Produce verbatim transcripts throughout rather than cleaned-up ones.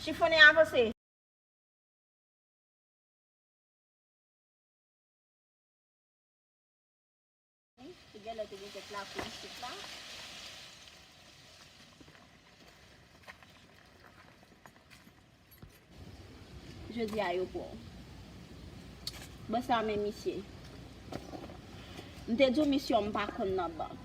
Chifonnen avanse. Te genlè te gen kèk lakou isit la. Jodi a yo pran w. Bòs la men misye. M te di w misyon m pa konn nan bank.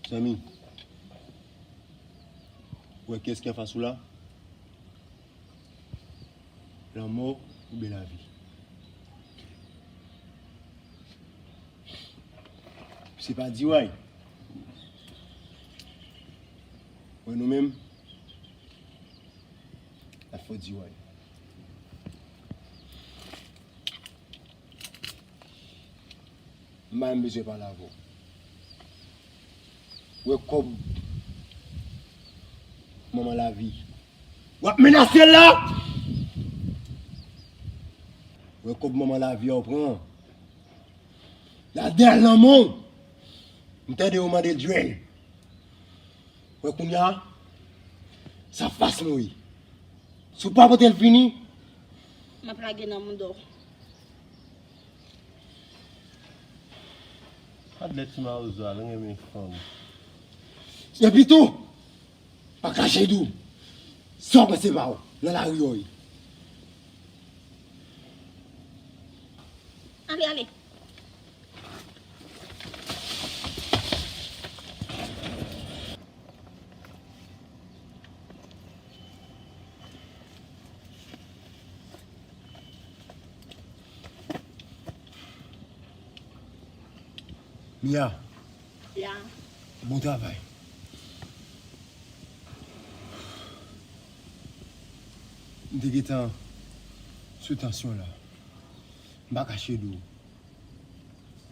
Zanmi, ou wè kiyès ki anfas ou la? Lanmò oubyen lavi? Se pa D Y. Wè nou menm, n ap fè w D Y. M pa menm bezwen pale avè w. Wè kòb manman lavi. W ap menase l la? Wè kòb manman lavi a w pran. L al dèyè lanmò w. M tande yo mande l djwèl. Wè kounye a, sa fas mwen ye. Si w pa pote l vini, m ap lage nan mouda w. Gad lè ti mawozo a, l renmen fanm. Epi tou, pa kache di w sa w panse pa w nan lari yo ye. Ale, ale. Mia. Ya. Bon travay. M te gentan sou tansyon la. M pa kache di w.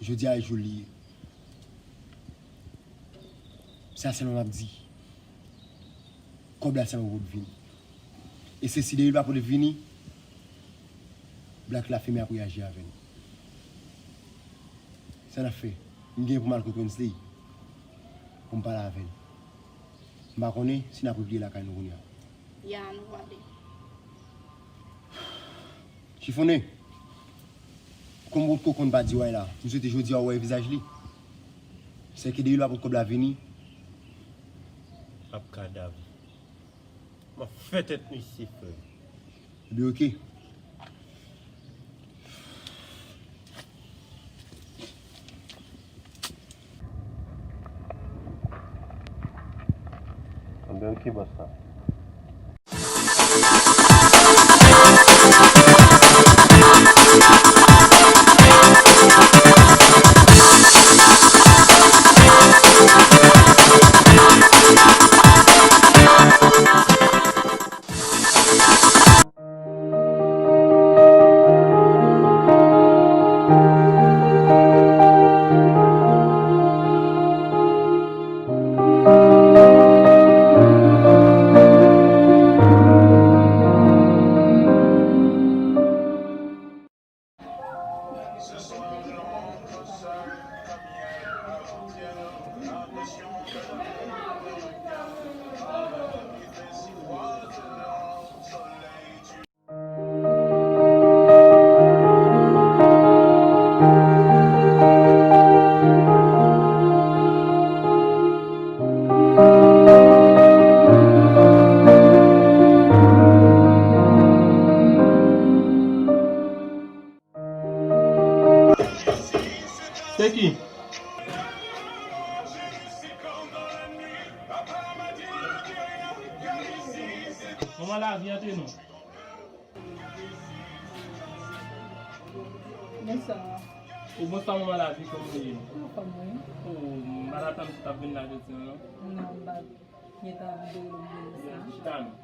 Jodi a e jou li ye. Sa sèlman m ap di. Kòb la sèlman pou l vini. E se si depi l pa pote vini, Black Lafime ap reyaji avè n. Sa n ap fè? M gen pou m al kot Wensley pou m pale avè l. M pa konnen si n ap repliye lakay nou kounye a. Ya, nou prale. Chifonnen, kòm ou potko konn pa D Y la, m swete jodi a w wè vizaj li. Sèke depi l pa pot kòb la vini. M ap kadav. M ap fè tèt misye, frè. Ebyen, oke. Ebyen, oke, bòs la. Se ki? Manman lavi antre non. Bonswa. O, bonswa manman lavi, kòman w ye? Anfòm wi. O, m pa t atann si w t ap vin la jodi a non. Non, m pa t gentan vide w vin sa. Chita non.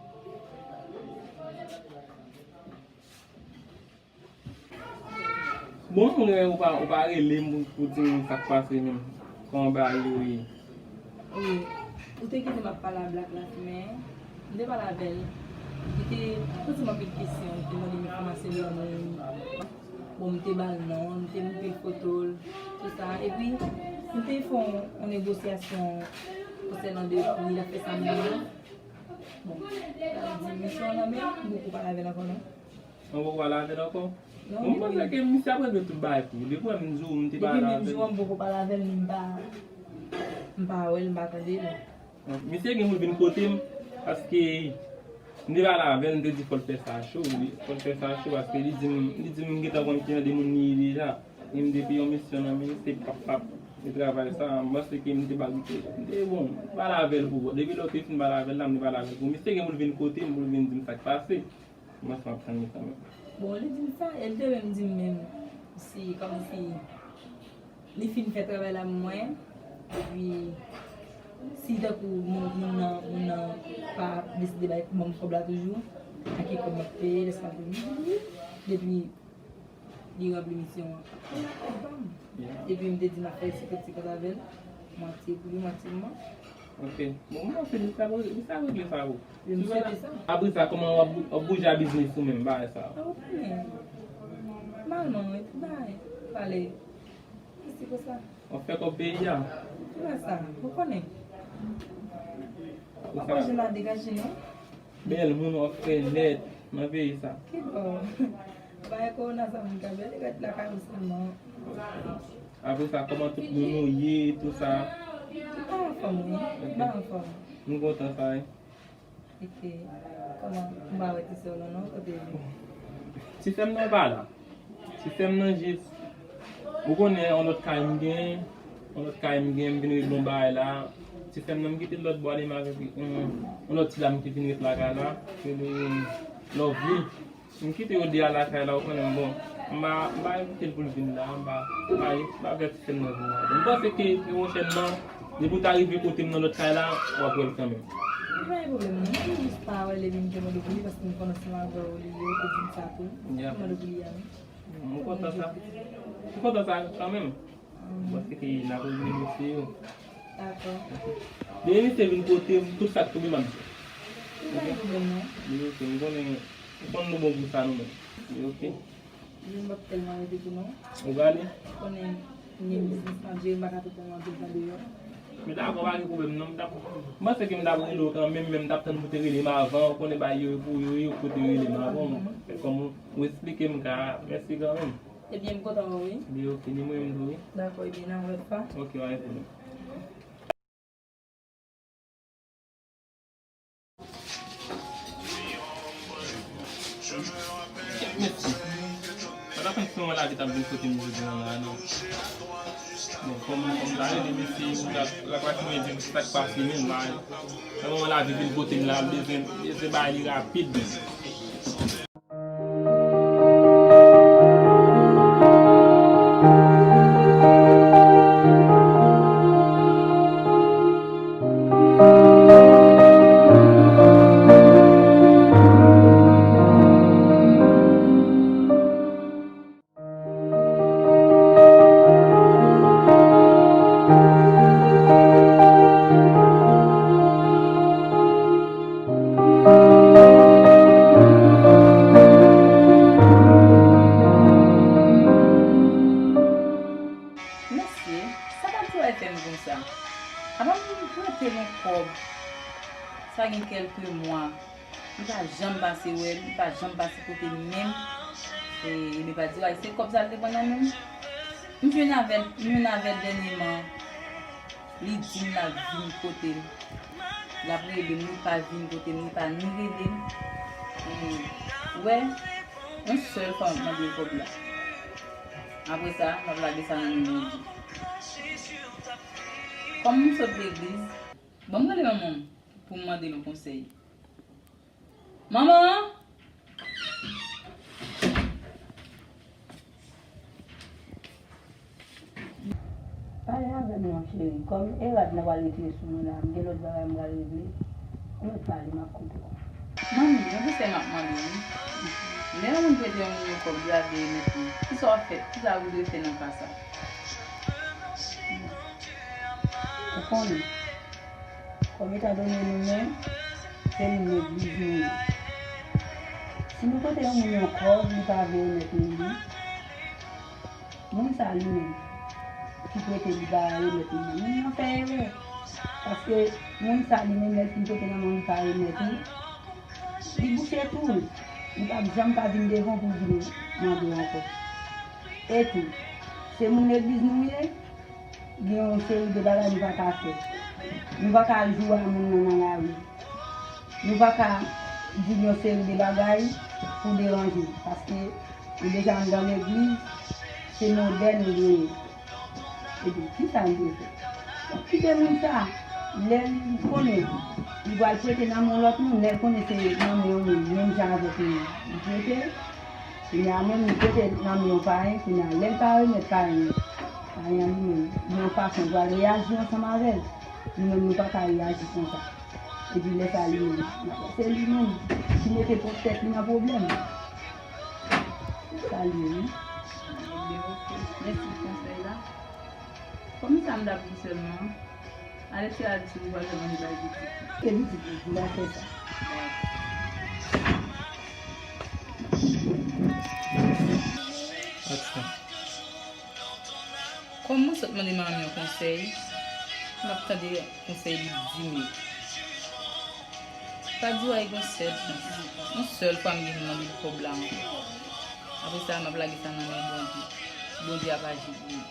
Bon, mwen ou pa, ou pa rele m pou, pou di m sa k pase menm. Kòman bagay yo ye? Wi. Ou te kite m ap pale a Black Lafime. M te pale avè l. Li te poze m anpil kesyon, li te mande m enfòmasyon de moun. Bon, m te ba l non, m te montre l foto l, tout sa. Epi, m te fè yon, yon negosyasyon konsènan de pri, l ap fè sa m di. Bon, li di misye an nan men, m poko pale avè l ankò non. Ou poko pale avè l ankò? Non, bon, m panse ke misye ap regle tout bagay pou ou. Depi w wè m di w, m te pale avè l. Depi menm jou an, m poko pale avè l, m pa, m pa wè l, m pa tande l. Misye gen pou l vin kote m, paske m te pale avè l, m te di fò l fè sa cho, wi. Fò l fè sa cho, paske li di m, li di m gentan konn ki jan de moun li ye deja. E m depi yon misyon nan men l, se pap pap, li travay sa, m panse ke m te ba l, m te, m te, bon, m pale avè l pou bon. Depi lè w te fin pale avè l la, m te pale avè l pou misye gen pou l vin kote m, pou l vin di m sa k pase. Mwen se m ap tann li kanmenm. Bon, li di m sa, e l te menm di m menm, si, kòmsi, li fin fè travay la pou mwen, epi, si tankou moun, moun nan, moun nan pa deside bay, ban m kòb la toujou, a ki kòb m ap peye, lè sa m ap vini, depi li ranpli misyon an, ap ban m. Epi m te di m ap fè senkant senkant avè l, mwatye pou li, mwatye pou mwen. Ok. Bon, m panse li sa, li sa regle sa pou ou. Wi, m swete sa. Apre sa, kòman w ap bou-, w ap bouje a biznis ou menm, bagay sa yo? A, ou konnen. Nòmalman, wi, tout bagay pale. Isi konsa. W ap fè kòb peyi a? Ki bagay sa? Ou konnen. Ou ap manje la degaje, non? Bèl moun w ap fè nèt nan peyi sa. Ki bò? Bagay kowona sa moun ka bèl, li ret lakay ou sèlman. Apre sa, kòman tout moun ou ye, tout sa? M pa anfòm, wi. M pa anfòm. M kontan sa, wi. Ok. Kòman? M pa wè ti sè w lan non, kote li? Ti sè m nan pa la. Ti sè m nan jis, ou konnen, yon lòt kay m gen, yon lòt kay m gen, m vin regle yon bagay la. Ti sè m nan m kite l lòt bò, ale m avèk yon, yon lòt ti dam ki vin ret lakay la. Rele Lovely. M kite yo de a lakay la, ou konnen, bon, m pa, m pa envite l pou l vin la, m pa, m pa, m pa fè ti sè m nan vin la. M panse ke pwòchènman, depi w ta rive kote m nan lòt kay la, w ap wè l kanmenm. Li pa gen pwoblèm non, m jis pa wè l epi m te mande pou li, paske m konn ansanm avè w li ye, ou te di m sa tou. M te mande pou li a wi. M kontan sa. M kontan sa kanmenm. Paske n ap regle mesye yo. Dakò. Depi misye vin kote m, tout sa k tonbe m ap di. Li pa gen pwoblèm non. Li ok, m konnen, m konn nou bon pou sa nou menm. Li ok. Li m p ap tèlman rete tou non. Ou prale? Ou konnen m gen biznis m ap jere, m pa ka tou tèlman tout tan deyò. Men dakò, pa gen pwoblèm non, m t ap, m panse ke m t ap rele w kanmenm, men m t ap tann pou te rele m avan, ou konnen bagay yo e pou yo ye, ou te rele m avan, men kòm ou, ou eksplike m ka, mèsi kanmenm. Ebyen, m kontan wè w, wi. Li ok, ni mwen menm tou, wi. Dakò, ebyen, n a wè pa. Ok, pa gen pwoblèm. Kèt mesye. Pa ta konn si yon lavi t ap vin kote m jodi a la, non. Bon, kòm, kòm ta rele mesye, m ta, la pa t mwen di m sa k pase menm la. Nan moman lavi vin kote m la, m bezwen, bezwen bay li rapid menm. Mesye, sa k ap jwe avè m konsa? Apa m prete yon kòb, sa gen kèlke mwa, m pa janm pase wè l, m pa janm pase kote l menm. E, e m pa di w, ay, se kòb sa l te pran nan men m. M jwenn avè l, m jwenn avè l dènyèman. Li di m l ap vin kote m. L ap rele m, li pa vin kote m, li pa ni rele m. E, ou wè, yon sèl fwa m ap mande l kòb la. Apre sa, m ap lage sa nan men Bondye. Kòm m sot legliz, ban m rele manman m pou m mande l yon konsèy. Manman! Pale avè m non, cheri. Kòm e rad nan pral retire sou mwen la, m gen lòt bagay m pral regle. Ou mèt pale, m ap koute w. Manmi, yon konsèy m ap mande w, wi. Lè yon moun prete yon moun yon kòb, li al veye mèt li. Kisa w ap fè? Kisa w dwe fè nan ka sa? Ou konnen, kòm etandone nou menm, se moun legliz nou ye. Si nou prete yon moun yon kòb, li pa vle remèt nou li, moun sa li menm, ki prete li pa remèt nou li, moun nan fè erè. Paske moun sa li menm, lè l fin prete nan men w, li pa remèt ou, li bouche tou. Li p ap janm ka vin devan w pou l vin mande w ankò. E tou, se moun legliz nou ye, gen yon seri de bagay nou pa ka fè. Nou pa ka al joure moun nan nan lari. Nou pa ka di l yon seri de bagay pou deranje l, paske nou deja anndan legliz, se modèl nou dwe ye. Epi, kisa nou dwe fè? Kite moun sa, lè l konnen li pral prete nan men yon lòt moun, lè l konnen se nan men yon moun, menm jan avèk nou, li prete, kounye a menm li prete nan men yon payen, kounye a lè l pa remèt payen an, payen an li menm, gen yon fason l pral reyaji ansanm avè l. Nou menm nou pa ka reyaji konsa. Epi lè sa li menm, se li menm ki mete pwòp tèt li nan pwoblèm. Se sa li ye, wi. Ebyen, oke. Mèsi pou konsèy la. Kòm sa m t ap di sèlman, Alexia di si nou pa janm anvi bay pitit. Ke pitit li, li va fè sa. Aksyon. Kòm mwen sot mande manmi yon konsèy, m ap tande konsèy li di m yo. Pa di w ay gon sèl chans. Yon sèl fwa m gen pou mande l kòb la ankò. Apre sa, m ap lage sa nan men Bondye. Bondye ap aji pou mwen.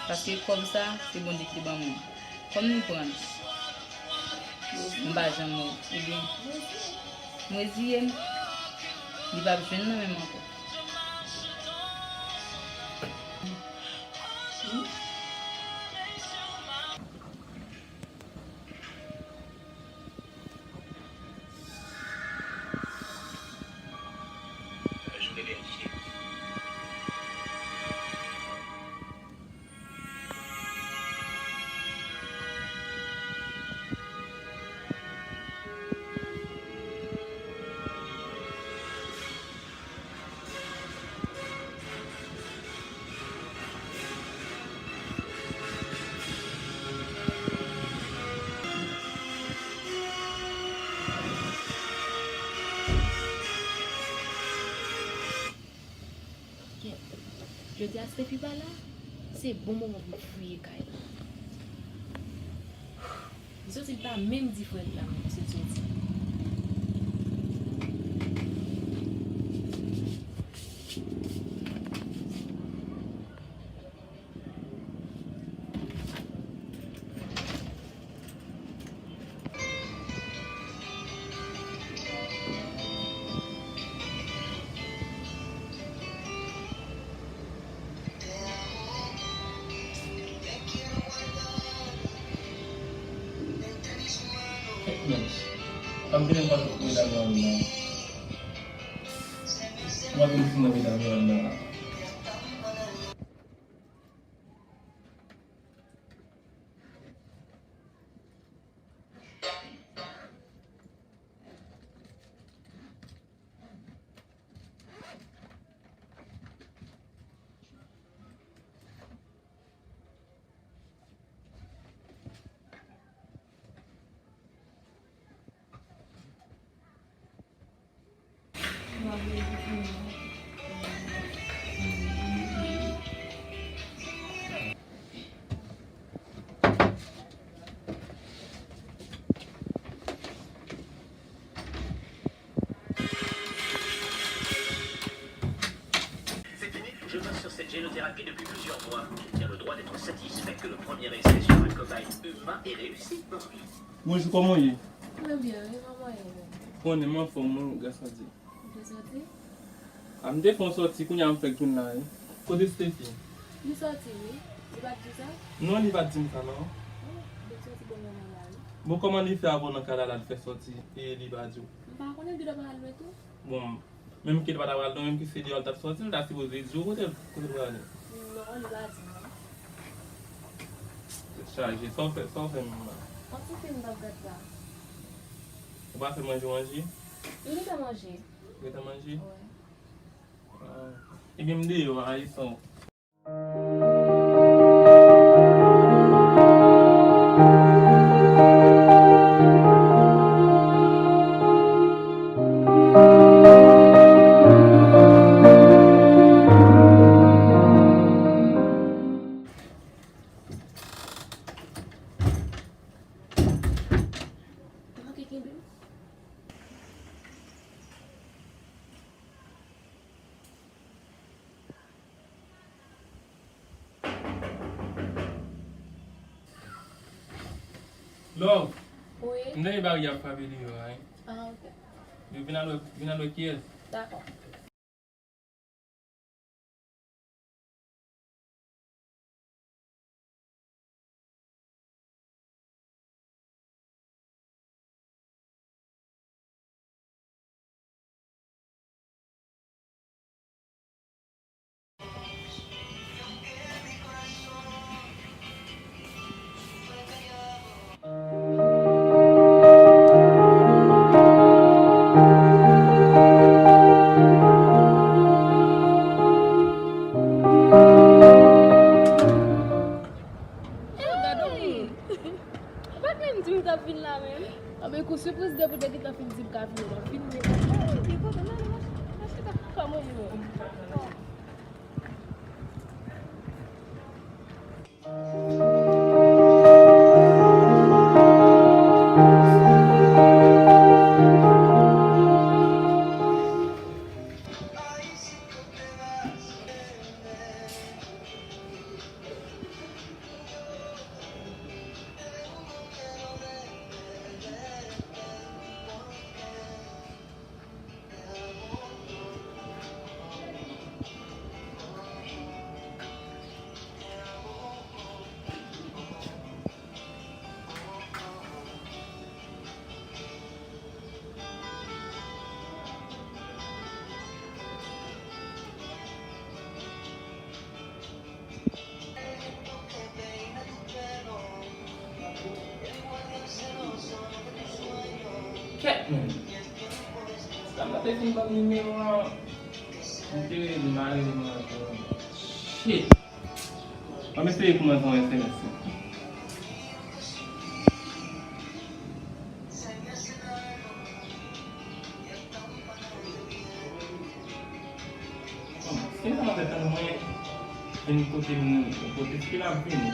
Paske kòb sa, se Bondye ki te ban mwen. Kòm li pran l, m pa janm wè l. Ebyen, m reziye m. Li p ap jwenn nan men m ankò. Jodi a Stephy pa la, se bon moman pou m fouye kay la. Li soti, li pa menm di frè l la menm si l soti. Kèt mèch. Pa m te menm panse pou medam yo anndan. M ap vin fin nan medam yo anndan la. C'est fini, je bosse sur cette génothérapie depuis plusieurs mois. Je tiens le droit d'être satisfait que le premier essai sur un cobaye humain ait réussi. Bonjou, kòman w ye? Mwen byen, wi, kòman w ye menm? Konnen m anfòm, mwen, Gasadi. Ou te soti? A, m te fè yon sòti, kounye a m fèk vin la, wi. Kote Stephy? Li sòti, wi. Li pa t di w sa? Non, li pa t di m sa, non. Oh, li sòti bò mòn la, wi. Bon, kòman li fè avè w nan kay la, l al fè sòti, e li pa di w? M pa konnen, li gentan pral lwen tou. Bon, menm ke li pa ta pral lwen, menm ke se deyò l t ap sòti, l ta sipoze di w kote, kote l prale. Non, li pa di m, non. Tèt chaje, sa w fè, sa w fè menm la? Yon ti fim m t ap gad la. Ou pa fè manje w manje? M gentan manje. Ou gentan manje? Wi. Ah. Ebyen, m deyò a, e san w. Love, wi, m tande bagay ap frape deyò a, wi. Ah, ok. Yo vin al wè, vin al wè kiyès. Dakò. Ou pa t menm di m t ap vin la menm. Anben kou sipriz depi w te gentan fin di m ka vini, m ap vini. Li kontan nan li mache, mache ta kòman li menm. Kèt menm. Sa m te fin ban m nimewo an. M te rele malere mwen ankò. Shit. Ban m eseye kòmanse yon S M S. Bon, si m ta mande tann mwen vin kote m, kote ki l ap vini.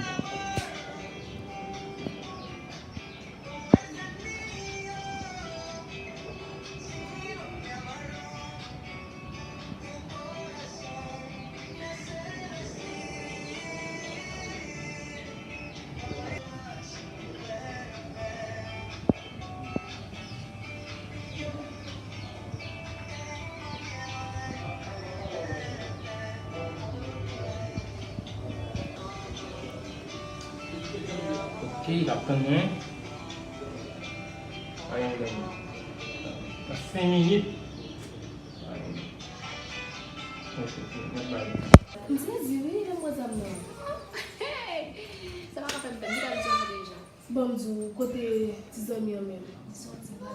Ok, l ap tann mwen. Ayen, ayen. Nan senk minit. Ayen. Ok, ok, mèt bagay. M sezi wi, lè m wè zam nan. Sa pa ka fè m pè, m te ka di w sa deja. Bon, m di w, kote ti zanmi an menm? Li soti la.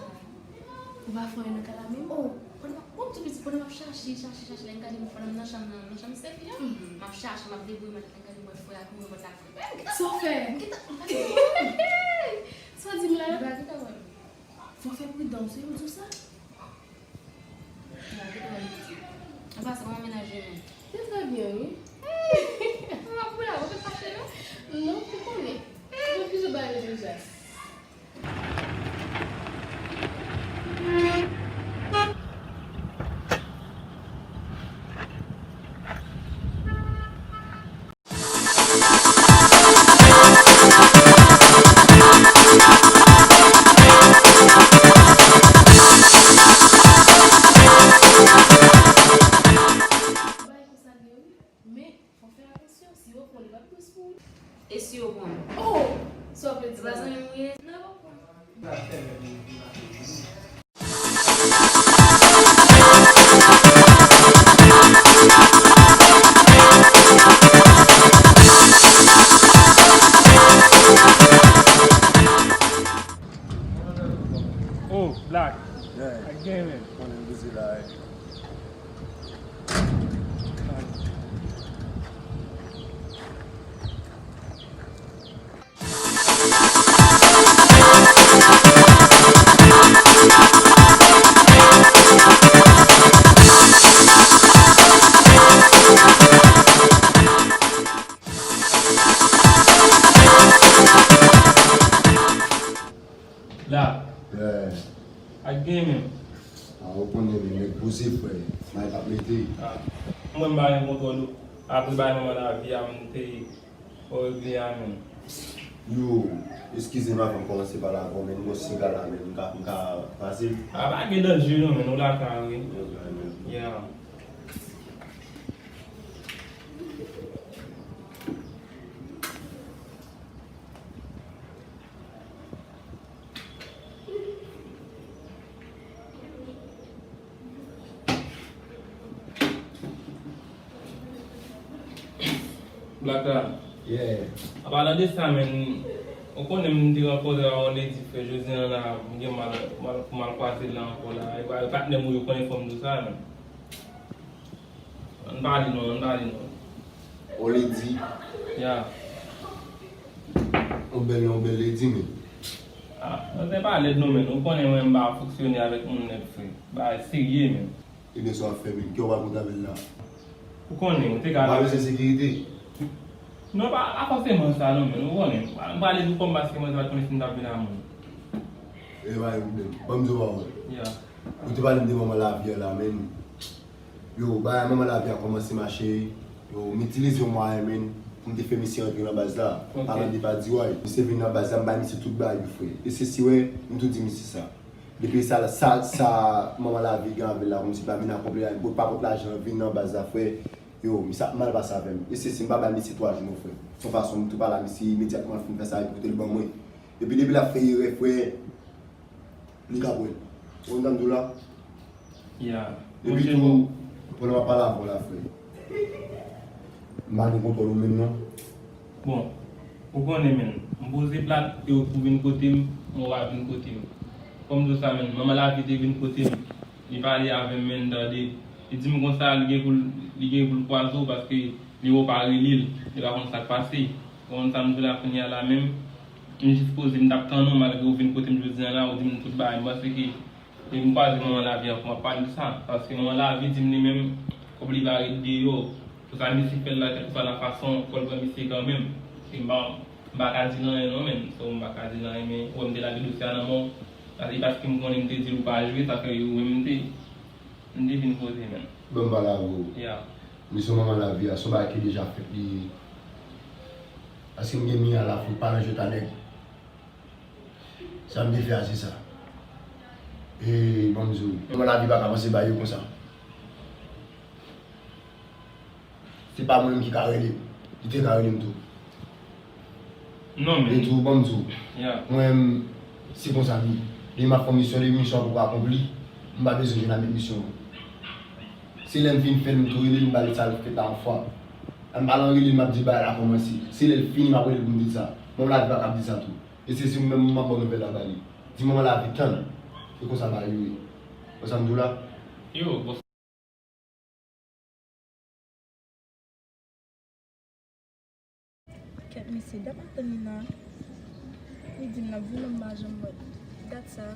Ou pa fè anyen nan kay la menm? Oh, pandan m ap, bon, m tou piti, pandan m ap chache, chache, chache, lè m gade m, pandan m nan chanm nan, nan chanm sèvi an, m ap chache, m ap debouye, m ap gade, m wè frè a kouri, m ap la. Sa w fè? M gentan, m pa gentan wè. Sa w di m la? Li pa gentan wè m. Fò w fè pridan, se yo di w sa? An pasan, kòman mennaj yo menm? Se trè byen, wi. Mwen ap pou la, ou te fache, non? Non, ou konnen. Mwen toujou ba yo deja. Men, fò fè atansyon, si yo pran w, li p ap dous pou ou. E si yo pran m? Oh! Sa w vle di la? Se pa zanmi m ou ye? Non, yo p ap pran m. Oh, Black. Yeah. Ak gen men. Konnen m bizi la, eh. La. Yeah. Ak gen men. A, ou konnen li, nèg poze, frè. May p ap mete. A, mwen m pa gen kontwòl ou. Apre bay manman lavi a, m te fò regle a menm. Yo, eskize m avan m kòmanse pale avè w, men m gon siga la, men m ka, m ka pase? A, pa gen danje non, men nou lakay, wi. Ok, men. Yeah. Blaka. Yeah. An palan de sa, men, ou konnen m te rankontre a yon ledi, frè, jodi a la, m gen mal, mal, pou m al kwaze l la ankò la. E pa, e patnè m ou yo konnen fò m di w sa, men. Ann pale non, ann pale non. Yon ledi. Ya. Yon bèl, yon bèl ledi, men. A, mwen se pa lèd non, men. Ou konnen mwen m pa fonksyone avèk moun nèt, frè. Bagay serye, men. Ebyen, sa w ap fè, men? Kè w pa kontan avè l la? Ou konnen, ou te ka... Ou pa bezwen sekirite? Non, pa, pa fòseman sa, non, men. Ou konnen. M pale pou kòm paske mwen te pa t konnen si m t ap vin a moun. E pa gen pwoblèm. Ban m di w pawòl. Ya. Ou te pale m de manman lavi a la, men. Yo, bagay manman lavi a kòmanse mache. Yo, m itilize yon mwayen, men, pou m te fè misye antre nan baz la. Ok. Palan de pa di way. Misye vin nan baz la, m bay misye tout bagay, frè. E se si, wè, m tou di misye sa. Depi sa, sa, sa manman lavi gen avè l la, kòmsi pa vin akonpli anyen, pa pot lajan, vin nan baz la, frè. Yo, misye ap mal pase avè m. E se si m pa bay misye twa jou, non, frè. Se yon fason m tou pale a misye, imedyatman l fin fè sa, li pote l ban mwen. Epi depi l ap fè erè, frè, li ka pran l. Ou konn sa m di w la? Ya. Epi tou, pandan m ap pale avè w la, frè, m pa gen kontwòl ou menm non. Bon, ou konnen, men, m poze plat e ou vin kote m, ou pa vin kote m. Kòm di w sa, men, manman lavi te vin kote m. Li pale avè m, men, tande. Li di m konsa, li gen pou l, li gen pou l kwaze w paske li wè w pa rele l. Li pa konn sa k pase. Ou konn sa m di w la kounye a la menm. M jis poze, m t ap tann ou, malgre ou vin kote m jodi a la, ou di m tout bagay. M panse ke e m kwaze manman lavi ankò, m ap pale de sa. Paske manman lavi di m li menm, kòm li pa ret deyò, pou sa misye fè l la, kèlkeswa nan fason, fò l pran misye kanmenm. E m pa, m pa ka di l anyen non, men. So, m pa ka di l anyen, men ou wè m te lage dosye a nan men w. E paske m konnen m te di l ou pa jwe, sa fè ou menm m te, m te vin koze, men. Bon, m pale avè w. Ya. Men se manman lavi a, se yon bagay ki deja fèt li. Paske m gen mi a la, fòk pa nan jwèt a nèg. Sa m te fè a, se sa. E, ban m di w, manman lavi pa ka panse bagay yo konsa. Se pa mwen menm ki ka rele l. Li te ka rele m tou. Non, men. E tou, ban m di w, ya, mwen menm, se konsa m ye. Depi m ap fè yon misyon, depi misyon an poko akonpli, m pa bezwen jwenn avèk misyon an. Se lè m fin fè l, m tou rele l, m ba l sa l fèt la yon fwa. M pa nan rele l, m ap di bagay la kòmanse. Se lè l fini, m ap rele l pou m di l sa. Manman lavi pa ka ap di sa tou. E se si m menm, m ap ba w nouvèl la ba li. Di manman lavi tann. E konsa bagay yo ye. Wè sa m di w la? Yo, bon. Kèt mesye, dat m ap tann li la. Li di m l ap vini, m pa janm wè l. Dat sa.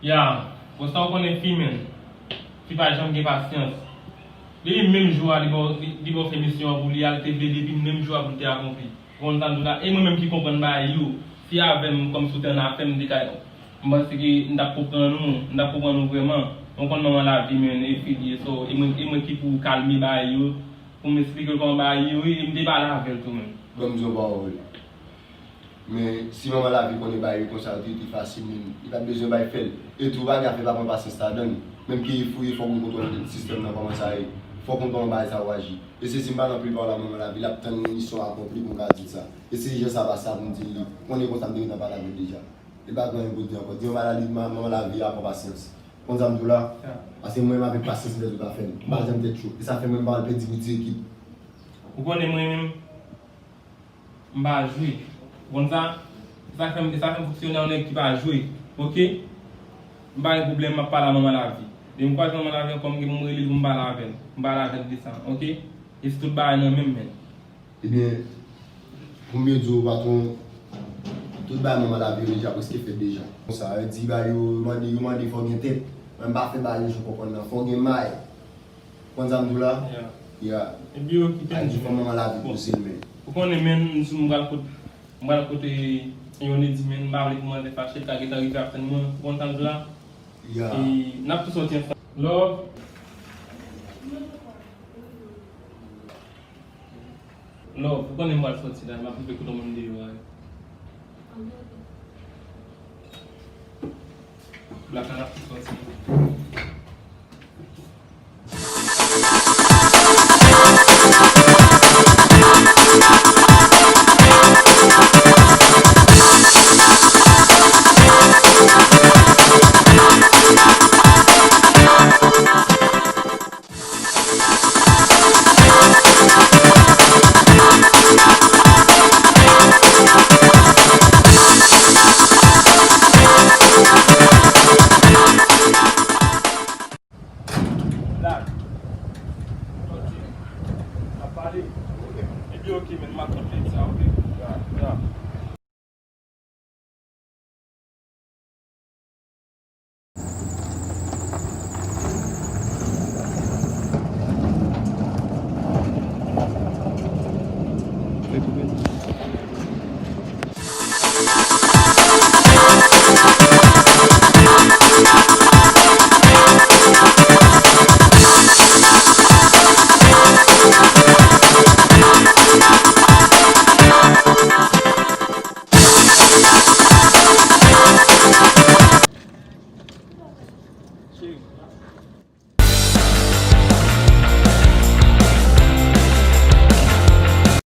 Ya, konsa w konnen fi, men, fi pa janm gen pasyans. Depi menm jou a, li ba w, li, li ba w fè misyon an pou li a, li te vle depi menm jou a pou l te akonpli. Ou konn sa m di w la? E mwen menm ki konprann bagay yo, si avè m kòm sou tè an afè m te ka, m panse ke m t ap konprann ou, m t ap konprann ou vrèman. Ou konn manman lavi, men, e fi li ye, so, e mwen, e mwen ki pou kalme bagay yo, pou m esplike l kòman bagay yo ye, e m te pale avè l tou, men. Ban m di yon pawòl. Men, si manman lavi konnen bagay yo konsa, yo te, te fasil, men li pa t bezwen bay fè l. E tou, bagay afè pa pran pasyans ladan l. Menm ke fouye, fòk ou kontwole sistèm nan, kòman sa ye. Fòk ou konn kòman bagay sa yo aji. E se si m pa nan anpil pawòl a manman lavi, l ap tann misyon akonpli pou m ka di l sa. E se jan sa pase a pou m di l li. Konnen konsa m te gentan pale avè l deja. Li pa gen anyen pou l di ankò. Di manman lavi, manman lavi a pran pasyans. Konn sa m di w la? Paske mwen menm avèk pasyans m fè tout afè m. M pa janm tèt cho. E sa fè mwen m pa al pèdi pou ti ekip. Ou konnen mwen menm, m pa jwe. Ou konn sa? E sa fè m, e sa fè m fonksyone an nèg ki pa jwe. Oke? M pa gen pwoblèm, m ap pale a manman lavi. Depi m kwaze manman lavi ankò, m gen pou m rele l pou m pale avè l. M pale avè l de sa, oke? E se tout bagay nan men m, men. Ebyen, pou m byen di w, patwon, tout bagay manman lavi yo deja prèske fèt deja. Konsa, yo di bagay yo mande, yo mande fò gen tèt. Mwen m pa fè bagay yo jan w konprann nan. Fò gen may. Konn sa m di w la? Yeah. Yeah. Epi yo kite m. Ay, di fò manman lavi pou zil men. Ou konnen, men, m sou m pral kote, m pral kote yon lady, men, m pa vle kòmantè fache, l ka gentan rive ap tann mwen. Ou konn sa m di w la? Yeah. E n ap tou sòti ansanm. Love. Love, ou konnen m pral sòti la, m ap rive kote moun deyò a. Black, n ap tou sòti. Black. Ok. N ap pale. Epi ok, men m ap konte sa, ok? Ya, ya. Fè koupe.